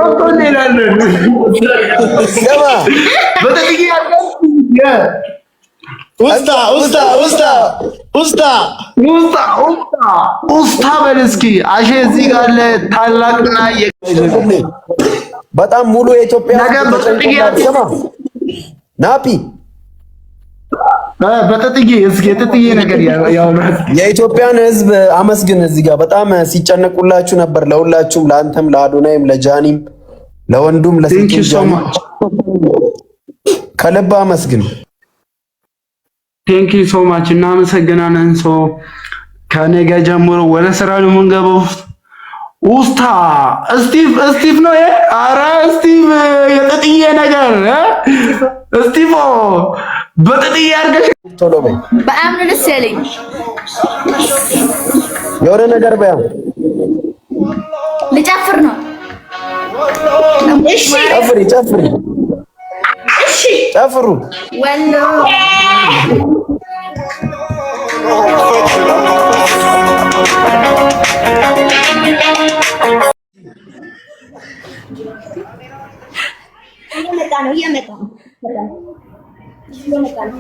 ወጥቶ እንሄዳለን። ስማ በጥጥዬ አድርገን ውስታ ውስታ ውስታ ውስታ ውስታ ውስታ ውስታ በል እስኪ አሼ እዚህ ጋር አለ ታላቅና በጣም ሙሉ የኢትዮጵያ ነገ በጥጥዬ ስማ ናፒ በጥጥዬ እስኪ የጥጥዬ ነገር ያውራል። የኢትዮጵያን ሕዝብ አመስግን። እዚህ ጋር በጣም ሲጨነቁላችሁ ነበር። ለሁላችሁም፣ ለአንተም፣ ለአዶናይም፣ ለጃኒም፣ ለወንዱም፣ Thank ለሴቱም you so ጃኒ much. ከልብ አመስግን። Thank you so much፣ እናመሰግናለን። So ከነገ ጀምሮ ወደ ስራ ነው የምንገባው። ውስታ ስቲቭ ስቲቭ ነው። ኧረ ስቲቭ የጥጥዬ ነገር ስቲቮ በጥጥዬ አድርገሽ ቶሎ በይ፣ በጣም ነው ደስ ያለኝ። የሆነ ነገር በያ። ልጨፍር ነው። እሺ ጨፍሪ ጨፍሪ እሺ ጨፍሩ። ወሎ እየመጣ ነው፣ እየመጣ ነው፣ እየመጣ ነው፣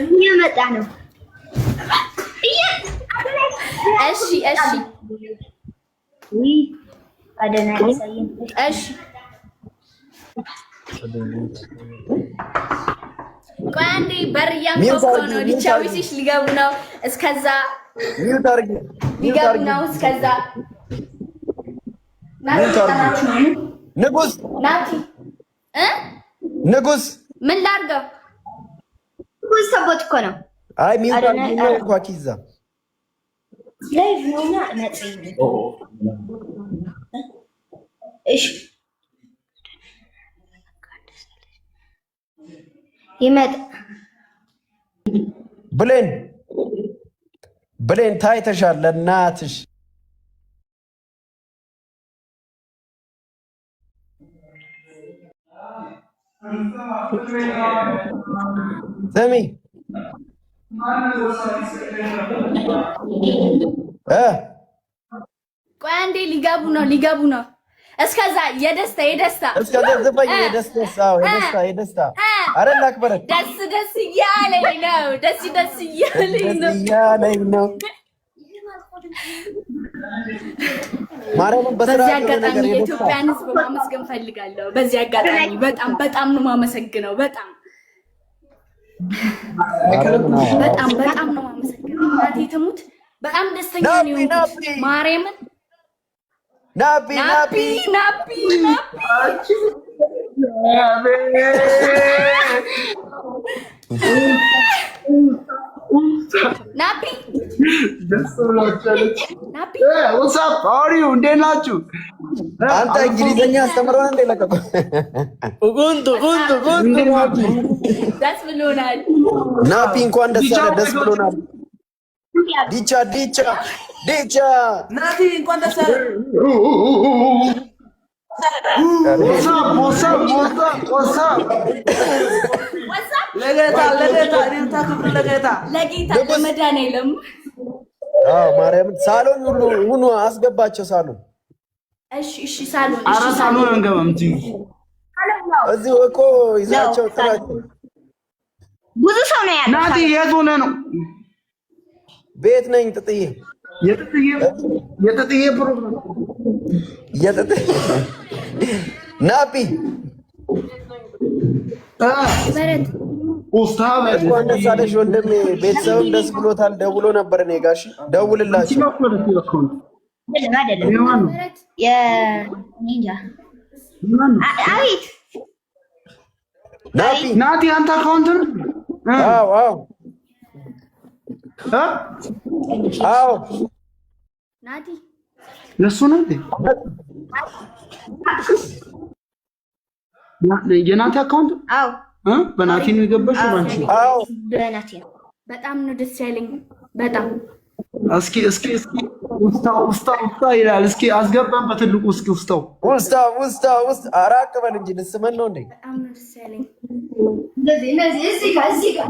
እየመጣ ነው። እሺ እሺ ውይ አደና ያሳየን። እሺ ቆይ አንዴ በር እያንኳኳ ነው። ሊቻዊሲሽ ሊገቡ ነው። እስከዛ mute አድርጊ፣ mute ሊገቡ አድርጊ። ነው። እስከዛ ናቲ mute አድርጊ። ንጉስ ናቲ እ ንጉስ ምን ላድርገው? ብዙ ሰዎች እኮ ነው። አይ mute አድርጊ ነው ኳኪዛ። Live ነውና ነጽይ። እሺ ይመጣ። ብሌን ብሌን ታይተሻል። ለእናትሽ ስሚ እ ቆይ አንዴ ሊገቡ ነው፣ ሊገቡ ነው። እስከዛ የደስታ የደስታ እስከዛ ዝፈኝ። የደስታ አዎ፣ የደስታ የደስታ። አረ ላክበረት። ደስ ደስ እያለኝ ነው። ደስ ደስ እያለኝ ነው። እያለኝ ነው። ማርያምን በስራ በዚህ አጋጣሚ የኢትዮጵያን ሕዝብ ማመስገን ፈልጋለሁ። በዚህ አጋጣሚ በጣም በጣም ነው የማመሰግነው። በጣም በጣም በጣም ነው የማመሰግነው። እናቴ ትሙት በጣም ደስተኛ ነው የሆንኩት። ናፒ፣ ማርያምን ናፒ ናፒ ናፒ ናፒ ናፒ ናፒ ደስ ብሏቸዋለች። ናፒ What's up, how are you? እንዴት ናችሁ? አንተ እንግሊዘኛ አስተምረን እንደ ለቀቁ። ቁንጡ ቁንጡ ቁንጡ። እንዴት ናችሁ? ደስ ብሎናል። ናፒ እንኳን ደስ አለ፣ ደስ ብሎናል። ዲቻ ዲቻ ዲቻ ናቲ እንኳን ደስ አለህ። What's up, what's up, what's up, what's up? ለጌታ ለጌታ እልልታ፣ ክብር ለጌታ። ለጌታ ለመድኃኒዓለም። አዎ ማርያምን ሳሎን ሁሉ ሁኑ አስገባቸው። ሳሎን እሺ እሺ፣ ሳሎን ኧረ እሺ፣ ሳሎን ሳሎን አንገባም እንጂ እዚሁ እኮ ይዛቸው ጥራቸው። ብዙ ሰው ነው ያለው። ናቲ የት ሆነ ነው? ቤት ነኝ ጥጥዬ የጥጥዬ የጥጥዬ ፕሮግራም የጥጥ ናፒ በረት ውስታ እንኳን ደስ አለሽ ወንድሜ። ቤተሰብም ደስ ብሎታል። ደውሎ ነበር እኔ ጋሽ ደውልላቸው። አይደለም አይደለም፣ በረት የእኔ እንጃ። አቤት ናፒ ናቲ አንተ account ነው? አዎ አዎ እ? አዎ ናቲ ለሱ ነው እንዴ? የናቲ account አዎ እ? በናቲ ነው የገባሽው? ባንቺ አዎ በናቲ ነው። በጣም ነው ደስ ያለኝ። በጣም እስኪ እስኪ እስኪ ውስታ ውስታ ውስታ ይላል። እስኪ አስገባን በትልቁ እስኪ ውስታው ውስታ ውስታ ውስጥ አራቅ በል እንጂ ልስመን ነው እንዴ? በጣም ነው ደስ ያለኝ። እንደዚህ እንደዚህ እዚህ ጋር እዚህ ጋር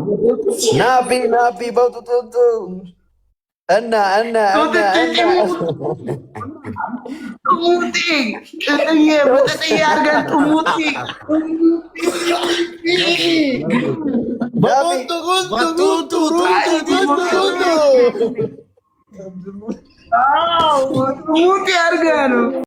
ናፒ ናፒ በጡጡጡ እና እና እና እና ጥሙጢ ቅጥዬ በጥጥዬ አድርገን ጥሙጢ። ጥሙጢ አድርገን።